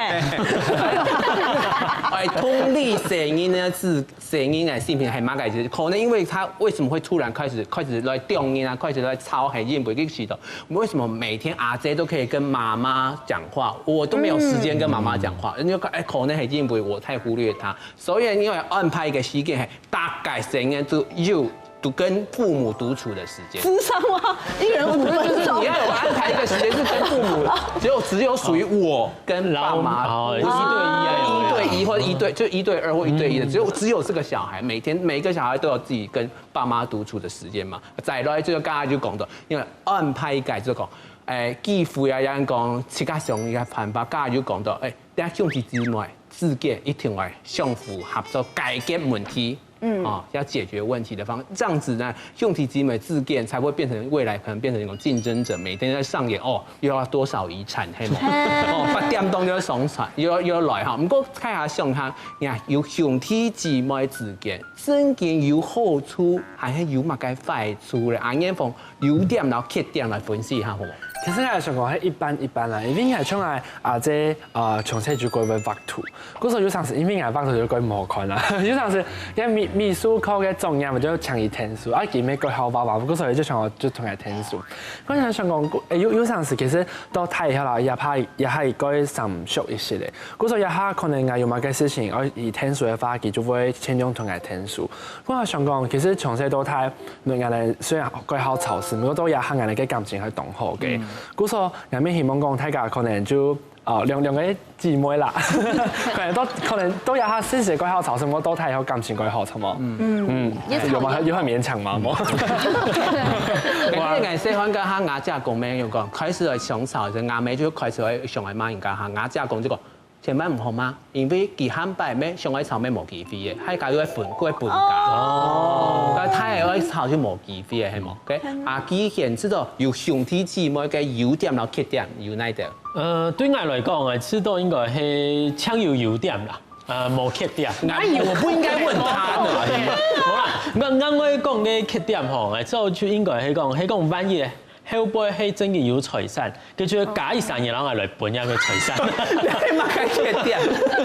哎，同理細人呢，是 細人个性平還蠻改變，可能因為他為什麼會突然開始，開始來動人啊，開始來吵，很因為這個時候，為什麼每天阿姊都可以跟媽媽講話，我都沒有時間跟媽媽講話？嗯。因為，哎，可能很因為我太忽略他，所以因為安排一個時間，嘿，大概細人都有，都跟父母獨處的時間。智商嗎？一人五分鐘。就是你要有安排一個時間是跟父母，只有，只有屬於我跟爸媽，然後，哦，不是一對一啊，一對一或者一對，就一對二或一對一的，嗯。只有，只有這個小孩，每天每個小孩都有自己跟爸媽獨處的時間嘛。再來，這個剛才就講到，因為安排一個就講，哎，機會啊，有人講自家想一個辦法，剛才就講到，哎，大家兄弟姊妹之間一定愛相互合作解決問題。 嗯。哦，要解決問題的方，這樣子呢，兄弟姊妹之間才不會變成未來可能變成一種競爭者，每天在上演，哦，又要多少遺產，係無？嘿。哦，八點鐘又要上傳，又要，又要來哈。毋過大家想下，你看，有兄弟姊妹之間，真正有好處，還係有麼个壞處咧？阿燕鳳 優點摎缺點來分析一下，好無？其實𠊎想講係一半一半啦，因為𠊎像𠊎阿姊，呃，從細就過會畫圖，故所有成時因為𠊎畫圖就過無看啦，有成時該美，美術課个作業𠊎就請佢𢯭手，啊，佢乜過好畫畫，故所就想講就同佢𢯭手。𠊎想想講，誒，有，有成時其實到大以後啦，也怕，也怕佢過生疏一息咧，故所這下可能𠊎有麼个事情，愛佢𢯭手个話，佢就會盡量同𠊎𢯭手。 𠊎想講，其實從細到大，𠊎等雖然蓋好吵事，毋過到這下𠊎等个感情還當好个。嗯。故所，𠊎乜希望講大家可能就，呃，兩，兩個姊妹啦，可能到，可能到這下先生蓋好吵事，毋過到大以後感情蓋好，著無？嗯。嗯，也有嗎？有很勉強嗎？無。因為𠊎細漢該下，𠊎姐公乜有講，開始來相吵時，𠊎姆就開始會想愛罵人家下，𠊎姐公就講， 千萬毋好罵，因為佢下擺乜想愛吵乜無機會个，下擺又愛分，又愛分家。哦。該大个愛吵就無機會个，係無？OK？啊，既然知道有兄弟姊妹个優點摎缺點，有哪兜？呃，對𠊎來講，𠊎知道應該係淨有優點啦，呃，無缺點。哎呀，我不應該問他的。無啦，𠊎，𠊎會講个缺點吼，𠊎知道就應該係講，係講萬一 後背係真个有財產，佢就會加一三年，然後來分這個財產。你麼个缺點？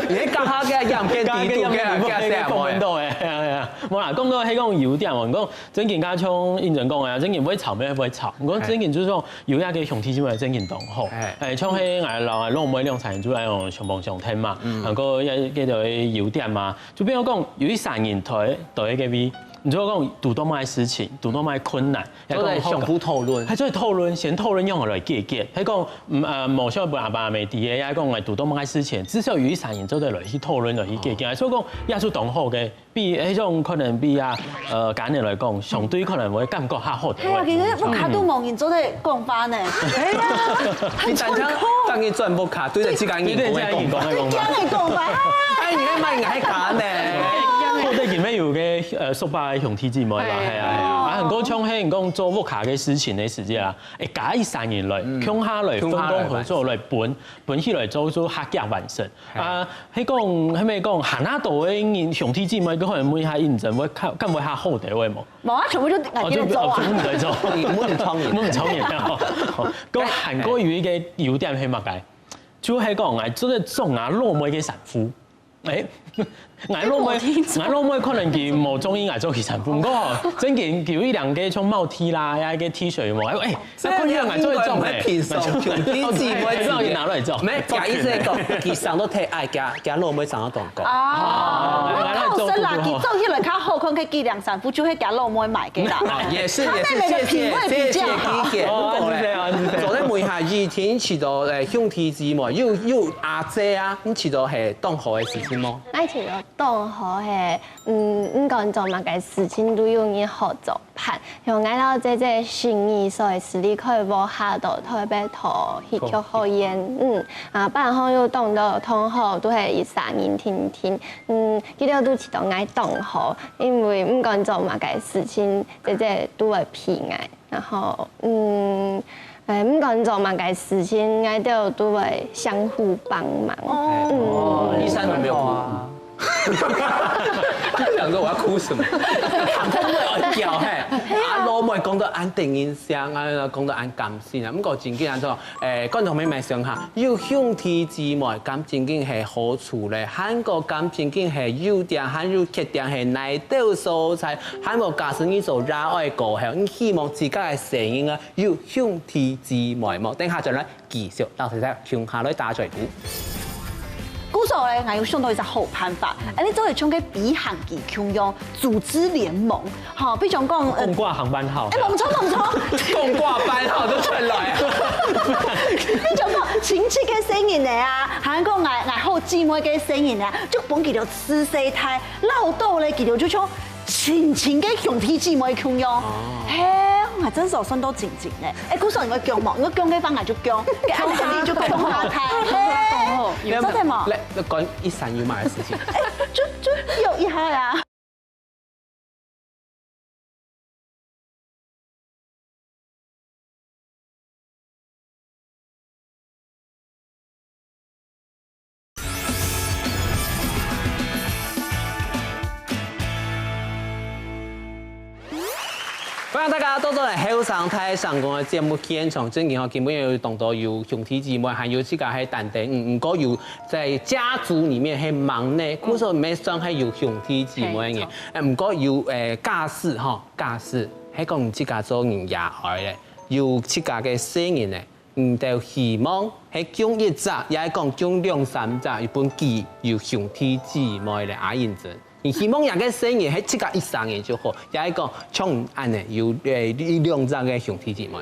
你係加下个樣片底肚个，加下个樣片底肚个，加下个樣片底肚个，哎呀，哎呀。無啦，講到係講優點哦，你講正經，像應真講个啊，正經會吵，乜會吵。你講正經就係講有一個兄弟姊妹正經當好，欸，像係𠊎摎𠊎老妹兩儕人就愛用相幫相𢯭嘛，還過也這兜優點嘛，就變成講有一儕人在在該位，你就講堵到麼个事情，堵到麼个困難，做得相互討論，還做得討論，先討論仰般來解決。係講，嗯呃，無想分阿爸阿姆知个，也講𠊎堵到麼个事情，至少有一儕人做得來去討論，來去解決。所以講，也係當好个。 比該種可能比啊，呃，簡單來講，相對可能會感覺較好个。係啊，其實屋下都無人做得講話呢。係啊，你單淨當你轉屋下，對著自家人講个講法。自家人講个講法。哎，你還蠻愛講呢。或者因為有个呃叔伯个兄弟姊妹嘛，係啊，係啊。啊，還過像係你講做屋下个事情个時節啊，會加一儕人來，共下來分工合作來分分起來做做較遽完成。 啊，係講，係毋係講，還較多个人兄弟姊妹，佢可能問一下應真，會較，敢會較好个，會無？無啊，全部就哦，就哦，全部毋使做。你毋使創業。毋使創業啊。哦，講還過有一個優點係麼个？就係講，𠊎做得做𠊎老妹个衫褲。欸，𠊎老妹，𠊎老妹可能佢無中意𠊎做佢衫褲，毋過正經有一兩個像帽T啦，呀一個T恤有無？欸， 這看起來做一種欸，平常兄弟姊妹之間，拿來做。無，假意思講，佢生到忒矮，佢佢老妹生到當高。哦，較好勢啦，佢做起來較好看，个質量衫褲就係佢老妹買个啦。也是也是，謝謝謝謝理解。哦，係這樣，係這樣。做得問一下，以前識到欸兄弟姊妹，有有阿姊啊，你識到係當好个事情無？𠊎識到當好係，嗯，毋管做麼个事情都有人好做伴。 像𠊎摎姊姊十二歲時離開屋下到台北讀戲劇學院，嗯，啊，班上有當多同學都係一儕人定定，嗯，佢兜都知道𠊎當好，因為毋管做麼个事情，姊姊都會陪𠊎，然後，嗯，欸，毋管做麼个事情，𠊎兜都會相互幫忙。哦，嗯。醫生有沒有哭？ 想說我要哭什麼？喊痛會很噭嘿。啊，老妹講到恁得人惜，啊，講到恁感性啊。毋過正經恁樣，欸，觀眾朋友們想下，有兄弟姊妹，敢正經係好處咧，還過敢正經係優點，還有缺點係哪兜所在，還有假使你做爺哀過後，你希望自家个細人啊，有兄弟姊妹無？等下轉來 繼續，老師再共下來打嘴鼓。故所咧，𠊎有想到一隻好辦法，恁樣做得像該飛行機共樣，組織聯盟，吼，比如講，呃，共掛航班號。欸，無錯，無錯。共掛班號都出來啊。比如講，親戚个細人仔啊，還有講𠊎，𠊎好姊妹个細人仔啊，就分佢兜㓾細坯，摎到咧，佢兜就像 親親个兄弟姊妹共樣。哦。嘿，𠊎真係算到親親呢。欸，故所你會講無？你會講个話，𠊎就講，該恁樣就共下大。嘿，做得無？來，來講一三有麼个事情。欸，就，就有一下呀。 歡迎大家倒轉來後生大聲公个節目現場。正經吼，今晡日有當多有兄弟姊妹，還有自家係單丁，嗯，毋過有在家族裡面係忙呢，故所毋係算係有兄弟姊妹个。嘿，著。欸，毋過有，欸，假使吼，假使係講你自家做人爺哀咧，有自家个細人呢， 你兜希望係降一隻，也係講降兩三隻，一般佢有兄弟姊妹咧，阿英姐。你希望這個細人係自家一儕人就好，也係講像恁樣有，欸，一兩隻个兄弟姊妹？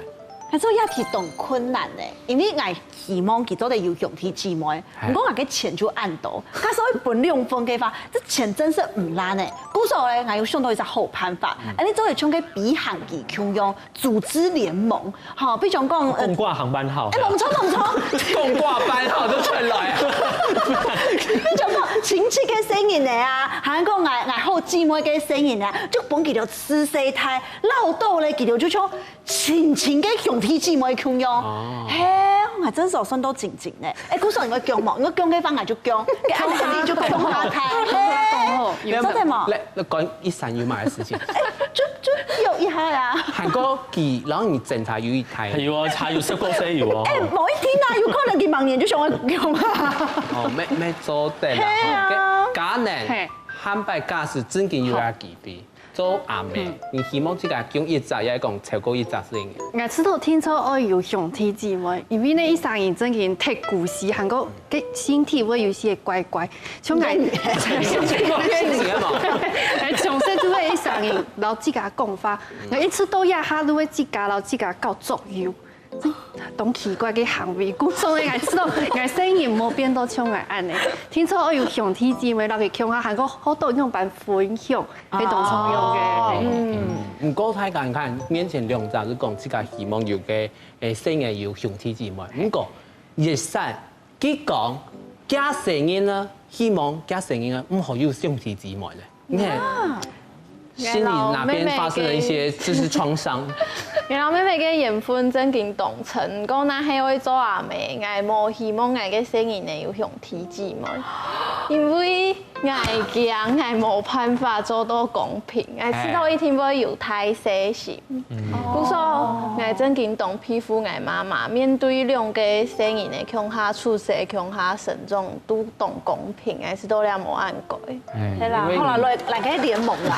該做也係當困難呢，因為𠊎希望佢做得有兄弟姊妹，嘿。毋過𠊎个錢就恁多，假使愛分兩份个話，這錢真係毋罅呢。故所咧，𠊎有想到一隻好辦法，嗯。恁樣做得像該飛行機共樣， 組織聯盟，吼，比如講，呃，共掛航班號。欸，無錯，無錯。共掛班號都出來啊。比如講，親戚个細人仔啊，還有講𠊎，𠊎好姊妹个細人仔啊，就分佢兜㓾細坯，摎到咧，佢兜就像親親个兄弟姊妹共樣。哦。嘿，𠊎真係算到親親呢。欸，故所你會講無？你會講个話，𠊎就講。該恁樣就共下大。嘿，做得無？來，來講一三有麼个事情。欸，就，就有一下呀。還過佢，然後你檢查有一胎。有啊，查有十過歲有哦。欸，無一定啊，有可能佢明年就想要有嘛。哦，無，無做得啦。嘿啊。吼，該，該恁樣，嘿。下擺假使正經有這機會，做阿姆，你希望自家降一隻，也係講超過一隻細人？𠊎知道定著愛有兄弟姊妹，因為呢，一儕人正經忒孤栖，還過个身體會有些怪怪，像𠊎，性情啊嘛。哎，從細就會一儕人摎自家講話，𠊎一直到這下都會自家摎自家搞作友。 當奇怪个行為，故所呢，𠊎知道𠊎細人無變到像𠊎恁呢，定著愛有兄弟姊妹摎佢共下，還過好多樣般分享，係當重要个。哦。嗯。毋過大家看，面前兩隻就講自家希望有个，誒，細人有兄弟姊妹。毋過，一儕，佢講，佢細人呢，希望佢細人呢，毋好有兄弟姊妹呢。 你看，啊。心裡哪邊發生了一些就是創傷？𠊎摎妹妹个緣分正經當深，毋過若係愛做阿姆，𠊎無希望𠊎个細人仔有兄弟姊妹，因為𠊎驚𠊎無辦法做到公平，𠊎知道一定會有大細心。 故所，𠊎正經當佩服𠊎媽媽，面對兩個細人仔共下出世、共下成長，都當公平，𠊎知道這無恁該。係啦，因為你後來來，來個聯盟啦。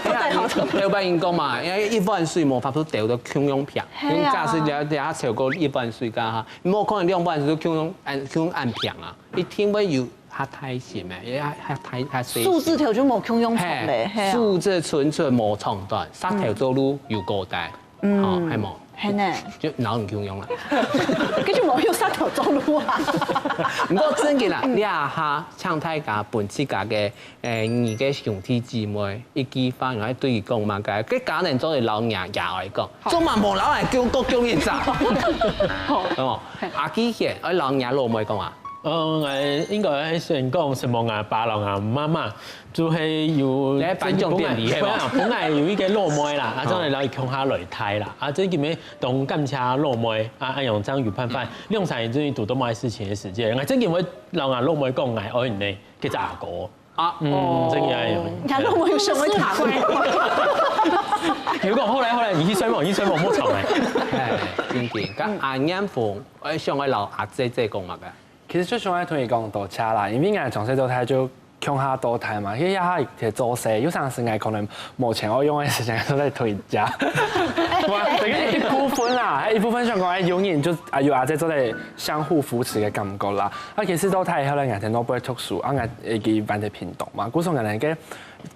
對啊，你，有別人講嘛，因為一碗水無法度兜到共樣平，係啊。因為假使你要，你要超過一碗水，該下，你無可能兩碗水都共樣恁，共樣恁平啊，一定會有 較大心个，也較，較大，較細心。樹字頭就無共樣長咧，嘿，係啊。樹字伸出無長短，石頭做路有高低，嗯，吼，係無？係呢。就腦你共樣啦。該就無用石頭做路啊。毋過正經啦，這下請大家分自家个，誒，你个兄弟姊妹一句話，然後對佢講嘛，該，該家人做得摎若爺哀講，做嘛無摎𠊎叫，叫，叫一隻，係無？阿基先，愛摎若老妹講啊。 呃，𠊎應該先講承蒙𠊎爸摎𠊎媽媽，就係有你還頒獎典禮，係無？分，分𠊎有一個老妹啦，啊，哦。正來摎佢共下來大啦，啊，這今日當感謝老妹，啊，恁樣正有辦法，兩儕人終於堵到某些事情个時節，𠊎正經會摎𠊎老妹講，𠊎愛你个，該隻阿哥。啊，嗯，哦。正經愛有。你看老妹有想愛談。有講後來，後來，你去睡無？你去睡無？莫吵欸。哎，正經，該阿念峰，我想愛摎阿姐姐講麼个？ 其實就想愛同佢講多謝啦，因為𠊎從細到大就共下到大嘛，佢這下在做事，有當時𠊎可能無錢好用个時間，都在同佢借。哇，這個一部分啦，還有一部分想講，哎，有人就，啊，有阿姐做得相互扶持个感覺啦。啊，其實到大以後呢，𠊎在外背讀書，啊，𠊎，呃，佢搬到屏東嘛，故所𠊎兩個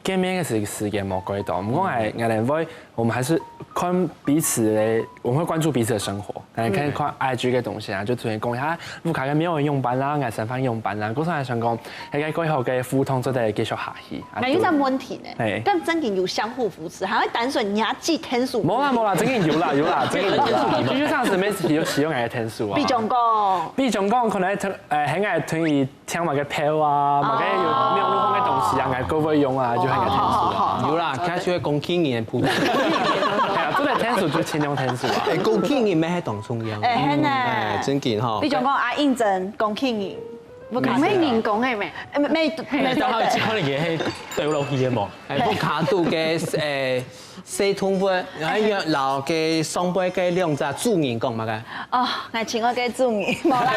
見面个時，時間無幾多，毋過𠊎，𠊎兩位 我們還是看彼此的，我們會關注彼此的生活，可能看，嗯。看I G个東西啊，就突然講一下，屋下个廟會仰般啦，𠊎生活仰般啦，故所還想講，該个過後个互動做得繼續下去。啊，𠊎有隻問題呢，嘿。但正經有相互扶持，還會單純你要寄天數？無啦，無啦，正經有啦，有啦，正經有啦。就像上次每次有使用來的天數啊。比如講，比如講，可能，呃，還愛同意 聽麼个票啊，麼个有廟路項个東西啊，𠊎各位用啊，就很有天數啊。有啦，開始會講客語个部分。哎呀，做得天數就盡量天數啊。哎，講客語乜係當重要。哎，係呢。哎，正經吼。你就講啊，認真講客語，不可能。每人講个咩？哎，每，每，哎，當好，只可能也係對落去个嘛。哎，不卡度个，哎， 細動物，然後摎該上背个兩隻主人講麼个？哦，𠊎親愛个主人，無啦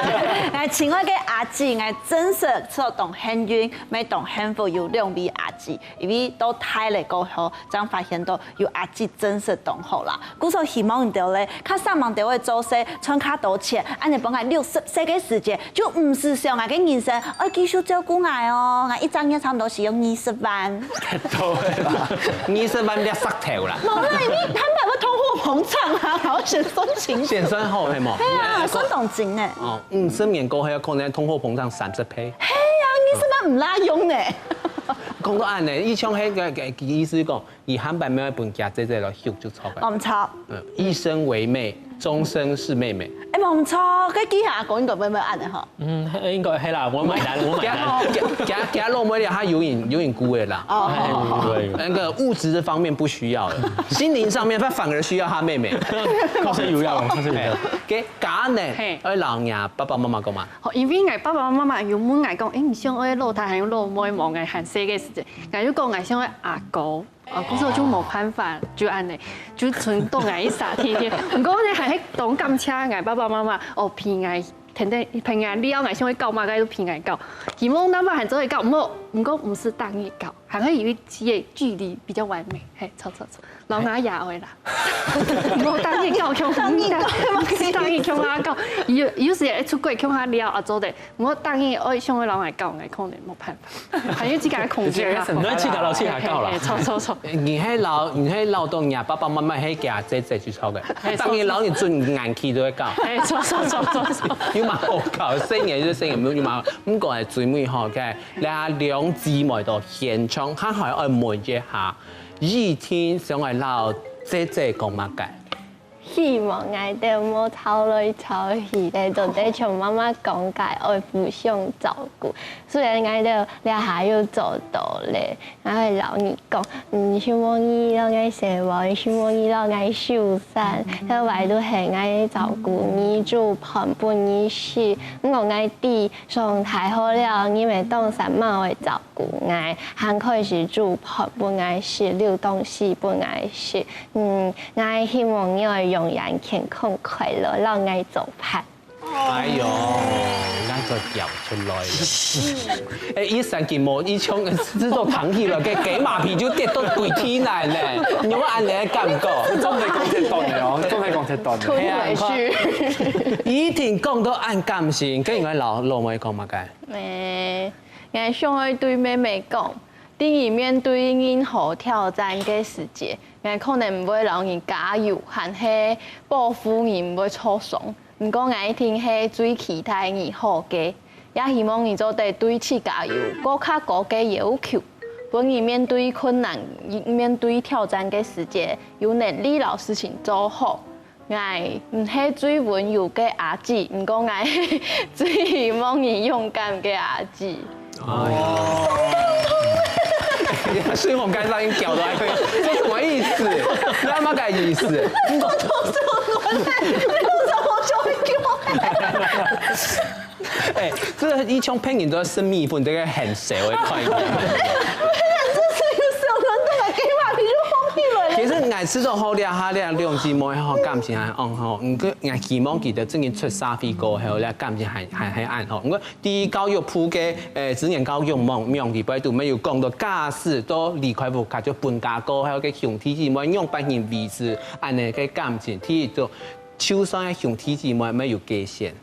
，𠊎親愛个阿姊，𠊎真實做當幸運，乜當幸福有兩位阿姊，因為到大了過後，正發現到有阿姊真實當好啦。故所希望你兜咧，較煞猛兜會做事，賺較多錢，恁樣分𠊎六十歲个時節，就毋使想𠊎个人生，愛繼續照顧𠊎哦。𠊎一隻月差不多使用二十萬。 太多了吧？二十萬粒石頭啦。無啦，因為坦白講通貨膨脹啊，然後先算清楚。先算好係無？係啊，算當精呢。哦，五十年過後，可能通貨膨脹三十倍。係啊，二十萬毋罅用呢。講到恁呢，以前迄个，个意思講，佢下擺愛分厥姐姐來畜就著个。哦，毋著。嗯，一生為妹，終身是妹妹。哎，無毋著，該其他阿公應該毋會恁呢吼。 嗯，應該係啦，我買單，我買單。厥，厥，厥老妹了，她有點，有點孤兒啦。哦。哎，對。那個物質的方面不需要了，心靈上面她反而需要她妹妹。確實有用，確實有用。哎，該該恁呢，嘿。愛摎若爸爸媽媽講嘛。好，因為𠊎爸爸媽媽有問𠊎講，誒，你想愛老弟還有老妹無？𠊎還細个時節，𠊎就講𠊎想愛阿哥。 哦，可是我就無辦法，就恁呢，就存到𠊎一儕天天。毋過呢，還係當感謝𠊎爸爸媽媽，哦，陪𠊎忒肯定平安了，𠊎想愛搞麼个就平安搞。希望咱爸還做得搞，毋好，毋過毋使逐日搞，還會有一些距離比較完美。嘿，著著著，老人家也會啦。毋好逐日搞，共下，逐日共下搞，有有時會出國共下了啊，做得。毋過逐日愛想愛老人家搞，𠊎可能無辦法。還有自家个空間啊。你愛自家摎自家搞啦。嘿嘿，著著著。你係老，你係老到你爸爸媽媽係佢姐姐去吵个，逐日摎你準眼去都會搞。嘿，著著著著著。有嘛好搞，細人就細人，有嘛。毋過最尾吼，OK，這兩姊妹到現場，還還愛問一下，一定想愛摎姐姐講麼个？希望𠊎兜莫吵來吵去咧，做得像媽媽講个，愛互相照顧。雖然𠊎兜這下有做到咧，𠊎會摎你講，嗯，希望你摎𠊎洗碗，希望你摎𠊎收衫，後來都係𠊎照顧你，煮飯分你食。毋過𠊎知上大學了，你會當煞猛會照顧𠊎，還開始煮飯分𠊎食，留東西分𠊎食。嗯，𠊎希望你會永遠健康快樂，摎𠊎做伴。哎喲，𠊎就掉出來了。哎，一三金毛，一槍，這種糖起來，給給馬屁就跌到鬼踢奶呢。你有沒有恁樣的感覺？總係講這段的哦，總係講這段的。吞回去。一定講到恁感性，跟你个老老妹講麼个？誒，𠊎想愛對妹妹講，當你面對任何挑戰个時節，𠊎可能毋會摎你加油，還係保護你毋會受傷。毋過𠊎一定係最期待你好个，也希望你做得對自家有過較高个要求，分你面對困難、面對挑戰个時節，有能力摎事情做好。 𠊎毋係最溫柔个阿姊，毋過𠊎最希望你勇敢个阿姊。哎呀，你看順風蓋上已經搞到來，這什麼意思？那麼个意思？我都是我，我都是我就會叫。 哎，這一種配音都是蜜粉，這個很熟的款。這是有小人的，給馬屁就放屁了。其實𠊎知道好了，哈，這兩姊妹吼，感情還安好，毋過𠊎希望佢兜真正出社會過後，這感情還還還安好。毋過第一教育部个，誒，職能教育網網裡背肚，沒有講到假使都離開屋下就分家過後，个兄弟姊妹仰般形維持恁樣个感情，第一就就算兄弟姊妹沒有界限。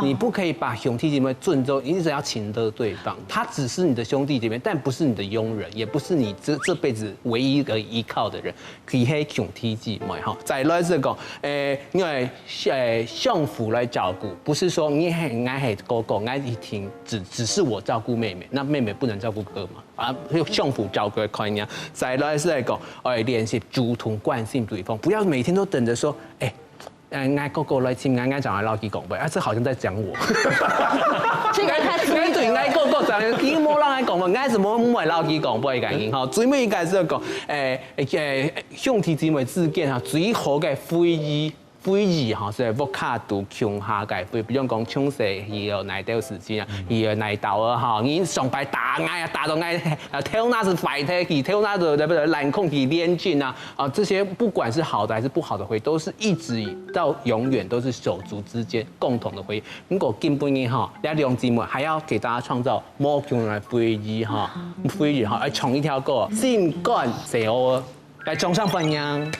你不可以把兄弟姊妹尊重，你一直要情勒對方。他只是你的兄弟姐妹，但不是你的佣人，也不是你這這輩子唯一的依靠的人。佢係兄弟姊妹哈。再來這個，誒，因為誒相互來照顧，不是說你係𠊎係哥哥，𠊎一定只只是我照顧妹妹，那妹妹不能照顧哥哥嘛？啊，相互照顧的概念。再來是那個，誒，練習主動關心對方，不要每天都等著說，誒， 呃，𠊎哥哥來尋𠊎，𠊎正會摎佢講話，啊，這好像在講我。這個他自己，𠊎對𠊎哥哥講，佢無摎𠊎講話，𠊎怎麼毋會摎佢講話个原因吼？最尾一個係講，誒，誒，兄弟姊妹之間哈，最好个回憶，回憶哈，係屋下肚共下个回憶，比如講從細佢有哪兜事情啊，佢有哪兜啊哈，你上擺打𠊎啊，打到𠊎啊，頭那是壞忒去，頭那就對不對？冷空氣連進啊， 啊，這些不管是好的還是不好的回憶，都是一直以到永遠都是手足之間共同的回憶。如果今晡日哈，這兩姊妹還要給大家創造無窮的回憶哈，回憶哈，來唱一條歌，心肝細哦，來掌聲歡迎。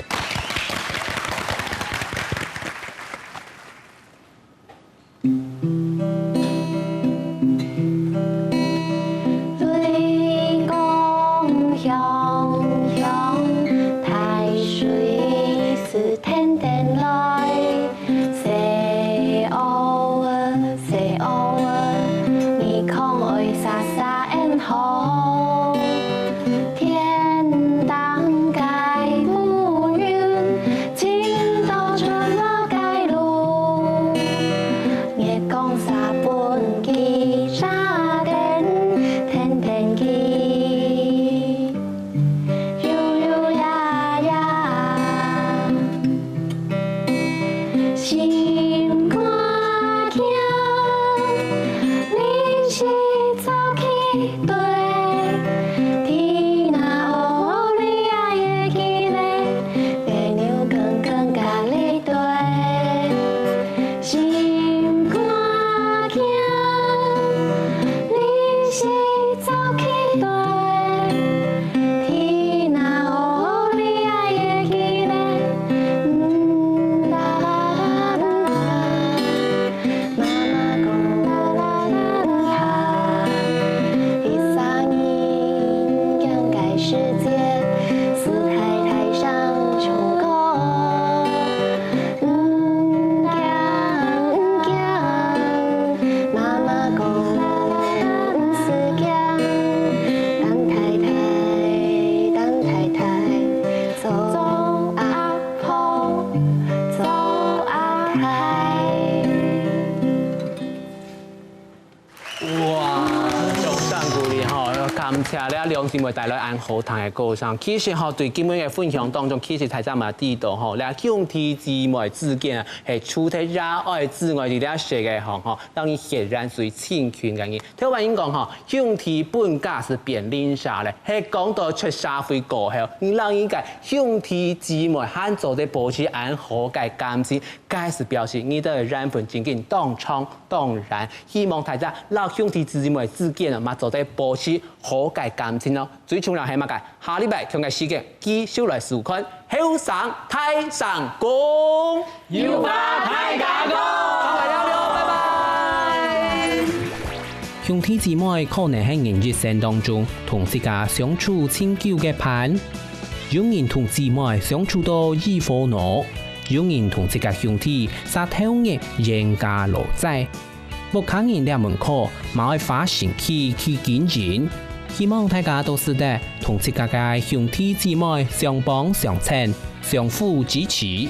姊妹帶來恁好聽个歌聲。其實吼，對今晡日个分享當中，其實大家嘛知道吼，這兄弟姊妹之間啊，係除忒也愛之外，這个世界吼，吼，當然顯然屬於親近个人。頭擺人講吼，兄弟分家是變鄰舍咧，係講到出社會過後，你摎你个兄弟姊妹還做得保持恁好个感情，該係表示你兜个緣分真經當長當遠。希望大家摎兄弟姊妹之間啊，嘛做得保持好个感情哦。最重要係麼个？下禮拜同个時間繼續來收看《後生大聲公》。有話大家講。上來尞尞，拜拜。兄弟姊妹可能係人一生當中同自家相處盡久个伴，有人同姊妹相處到異火腦，有人同自家兄弟煞透日冤家路債。 屋下人這門課嘛愛花心機去經營。希望大家都使得同自家个兄弟姊妹相幫相撐，相互支持。